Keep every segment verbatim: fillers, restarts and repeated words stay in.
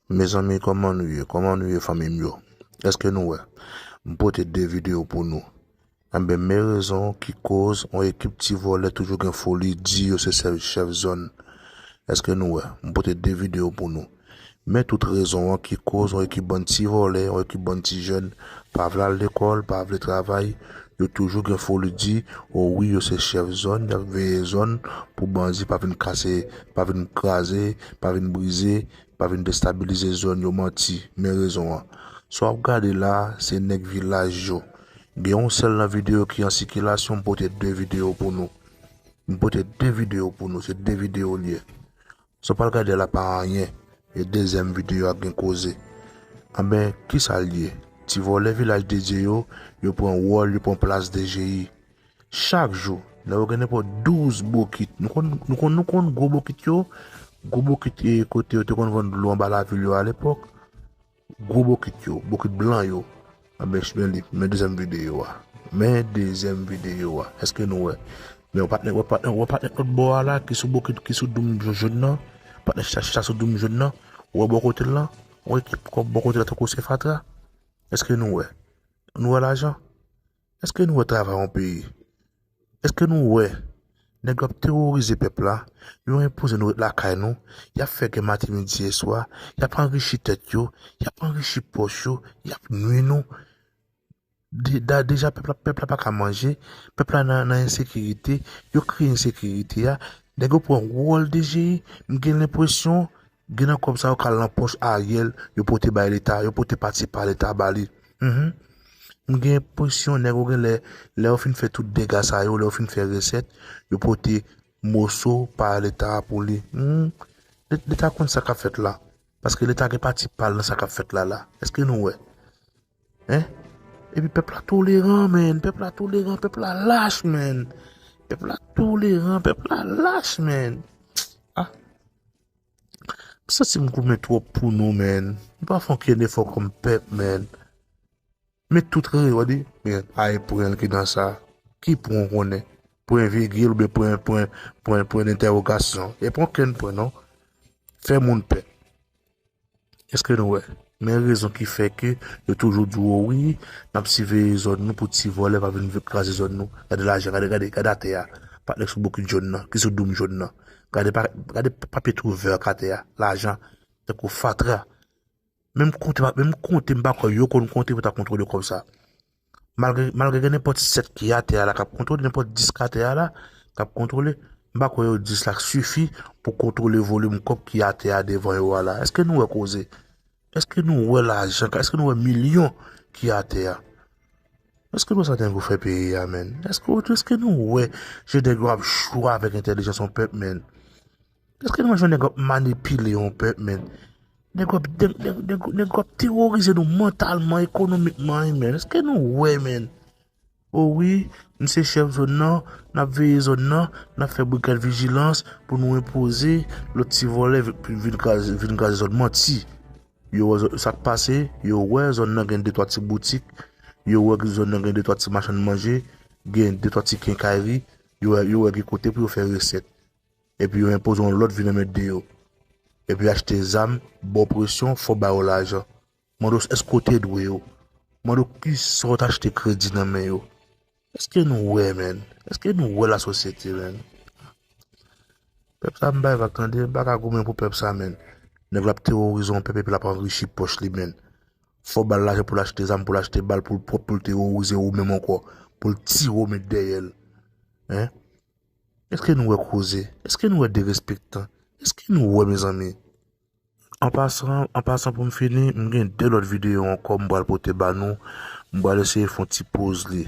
Mezanmi, kòman nou ye? Kòman nou ye, fanmi m yo? Èske nou wè? M pote de videyo pou nou. Enben, men rezon ki koz yon ekip ti vòlè toujou gen foli di yo se chèf, chèf zòn. Èske nou wè? M pote de videyo pou nou. Men tout rezon an ki koz yon ekip bann ti vòlè, yon ekip bann ti jèn, pa vle al lekòl, pa vle travay, yo toujou gen foli di, o wi, yo se chèf zòn, y ap veye zòn pou bandi pa vin kase, pa vin kraze, pa vin brize, pa vin destabilize zòn yo, manti, men rezon an. Sa w ap gade la, se nèg vilaj yo. Gen yon sèl nan videyo ki an sikilasyon, m pote de videyo pou nou. M pote de videyo pou nou, se de videyo l ye. Sa w pral gade la pa anyen, e dezyèm videyo a gen koze. Anben, kisa l ye? Ti vòlè vilaj dedye yo, yo pran wòl, yo pran plas D G I. Chak jou, lè yo gen nenpòt douz bokit, nou konn, nou konn, nou konn gwo bokit yo, gwo bokit e kote yo te konn vann dlo anba lavil yo alepòk, gwo bokit yo, bokit blan yo. Anben, men li, men dezyèm videyo a. Men dezyèm videyo a. Èske nou wè? Men yon patnè, wè patnè, wè patnè lòt bò a la, ki sou bokit, ki sou doum jòn nan. Patnè chita, chita sou doum jòn nan. Ou wè bò kote l lan? Ou wè ki kòb bò kote l la tankou se fatra? Èske nou wè? Nou wè lajan? Èske nou wè travay yon peyi? Èske nou wè nèg yo ap teworize pèp la? Yo enpoze nou ret lakay nou. Y ap fè gè maten, midi e swa. Y ap anrichi tèt yo. Y ap anrichi pòch yo. Y ap nwi nou. De, da, deja pèp la, pèp la pa ka manje. Pèp la nan, nan ensekirite. Yo kreye ensekirite a. Nèg yo pran wòl D G I. M gen lenpresyon gen nan kòb sa yo k al nan pòch Ariel, yo pote bay Leta, yo pote pati pa Leta ba li. Mhm. M gen enpresyon nèg yo gen lè, lè yo fin fè tout dega sa yo, lè yo fin fè resèt, yo pote moso pa Leta a pou li. Hmm. Leta konn sa k ap fèt la. Paske Leta gen pati pa l nan sa k ap fèt la la. Èske nou wè? Hein? Epi pèp la toleran, man. Pèp la toleran, pèp la lach, man. Pèp la toleran, pèp la lach, man. Ah. M santi m goumen twòp pou nou, man. Nou pa fè okenn efò kòm pèp, man. Men tout reyò di, men, a e pwen ki nan sa. Ki pwen w konnen? Pwen vigil oubyen pwen, pwen, pwen, pwen dentèwogasyon? E pa okenn pwen, non. Fè moun pè. Èske nou wè? Men rezon ki fè ke yo toujou di w, o wi, n ap siveye zòn nou pou ti vòlè pa vin kraze zòn nou. Gade lajan, gade, gade, gade atè a. Patnè k sou bokit jòn nan, ki sou doum jòn nan. Gade pa, gade papye tou vè k atè a. Lajan, tankou fatra. Menm konte, menm konte, m pa kwè yo konn konte pou ta kontwole kòb sa. Malgre, malgre gen nenpòt sèt ki atè a la k ap kontwole, nenpòt dis k atè a la k ap kontwole, m pa kwè yo dis la sifi pou kontwole volim kòb ki atè a devan yo a la. Èske nou wè koze? Èske nou wè lajan? Èske nou wè milyon ki atè a? Èske nou wè sa nèg yo fè peyi a, menn? Èske, èske nou wè jan nèg yo ap jwe avèk entèlijans yon pèp, menn? Èske nou wè jan nèg yo ap manipile yon pèp, menn? Nèg yo ap, nèg, nèg, nèg, nèg yo ap teworize nou mantalman, ekonomikman, wi, menn. Èske nou wè, menn? O wi, n se chèf zòn nan, n ap veye zòn nan, n ap fè brigad vijilans pou nou enpoze lòt ti vòlè vin, vin kraze, vin kraze zòn. Manti. Yo wè zòn, sa k pase, yo wè zòn nan gen de twa ti boutik, yo wè zòn nan gen de twa ti machann manje, gen de twa ti kenkayri, yo wè, yo wè gen kote pou yo fè resèt. Epi yo enpoze yon lòt vi nan men de yo. Epi achte zam, ba w presyon, fò w ba yo lajan. Mande w èske w te dwe yo. Mande w kisa w t achte kredi nan men yo. Èske nou wè, menn? Èske nou wè lasosyete, menn? Pèp sa m bay vag tande, m pa ka goumen pou pèp sa, menn. Nèg la ap teworize yon pèp epi l ap anrichi pòch li, menn. Fò w ba l lajan pou l achte zam, pou l achte bal, pou l pwòp, pou l teworize ou menm ankò, pou l tire w met dèyè l. Hein? Èske nou wè koze? Èske nou wè derespektan? Èske nou wè, mezanmi? An pasan, an pasan pou m fini, m gen de lòt videyo ankò m pral pote ba nou. M pral eseye fè yon ti poz li.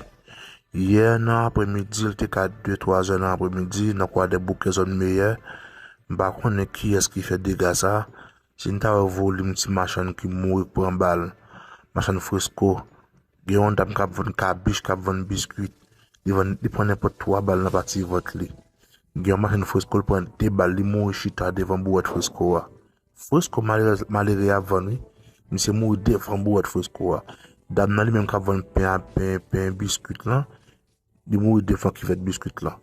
Yè nan apremidi, l te ka de, twa zè nan apremidi, nan Kwadèboukè, zòn Meyè. M pa konnen kiyès ki fè dega sa. Si n ta wè volim ti machann ki mouri k pran bal, machann Fresco, gen yon dam k ap vann kabich, k ap vann biskwit. Li vann, li pran nenpòt twa bal nan pati vant li. Gen yon machann Fresco, l pran de bal, li mouri chita devan bouwèt Fresco a. Fresco malere, malere ap vann, wi. Misye mouri devan bouwèt Fresco a. Dam nan li menm k ap vann pen a, pen, pen, biskwit lan, li mouri devan kivèt biskwit lan.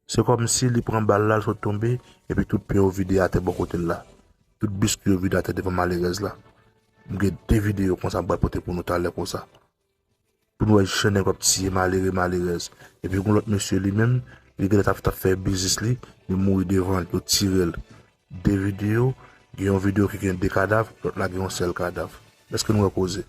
Se kòmsi li pran bal la, l sot tonbe, epi tout pen yo vide atè bò kote l la. tout bis ki yo vide atè devan malerèz la. M gen de videyo konsa m pral pote pou nou talè konsa. Pou nou wè jan nèg yo ap tiye malere, malerèz. Epi gen lòt mesye li menm, li genlè t ap, t ap fè biznis li, li mouri devan l, yo tire l. De videyo, gen yon videyo ki gen de kadav, lòt la gen yon sèl kadav. Èske nou wè koze?